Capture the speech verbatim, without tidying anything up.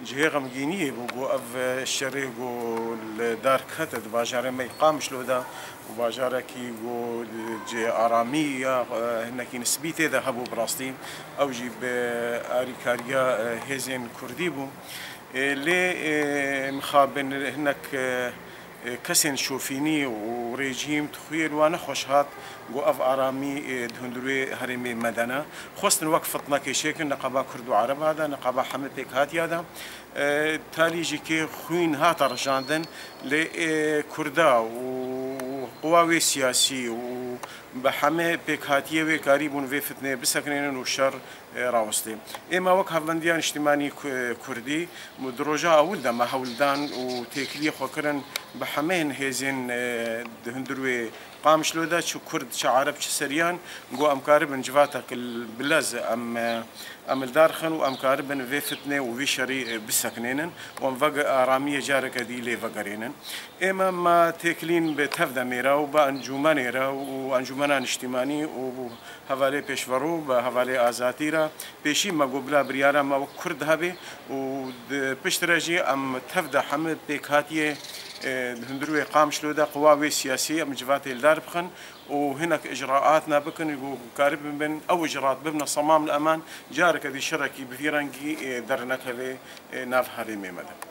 Cihê xemgîniyê bû ku ev şerê ku li dar kete di bajarê me yê Qamişlo de û bajarekî ku cihê aramî ya, e, hinekî nisbî tê de hebû bi rastî. Ew jî bi arîkariya, e, hêzên kurdî bû. E, lê, e, mixabin hinek, e, e, kesên şofînî û rejîm dixuyê li wan nexweş hat ku ev aramî, e, di hundirê herêmê me de ne. Xwestin wek fitnekê çêkin niqaba kurd û ereba de, niqaba hemê pêkhatiya de. E, talî jî kê xwîn hate rijandin, lê, e, kurda û quwa wê siyasî û bi hemê pêkhatiyê wê karîbûn vê fitneyê bisekinênin û şer, e, rawestê. Êma wek Hevbendiya Niştimanî Ku-, Kurdî, di roja ewil de me hewldan û têkiliyê xwe kirin bi hemeyên hêzên, e, di hundir wê Qamişlo de çi kurd, çi ereb, çi siriyan, ku em karibin civatek li, bi lez em, e, em li dar xin û em karibin vê fitnê û vî şerî, e, bisekinênin û em vege aramiyê careke dî lê vegerênin. Ême me têkilîn bi tev de mêra û bi encûmenê re û encûmena niştîmanî û hevalê pêşverû, bi hevalê azadî re pêşî me got bila biryara me wek kurd hebe û di pişt re jî em tev de hemî pêkhatiyê, e, di hundir wê Qamişlo de quwa wê siyasî em civatê li dar bixin û hinek icraat ne bikin ku karibin bin ew icraat bibine semam li eman, careke dî şerekî bi vî rengî, e, dernekeve, e, nav herêmê me de.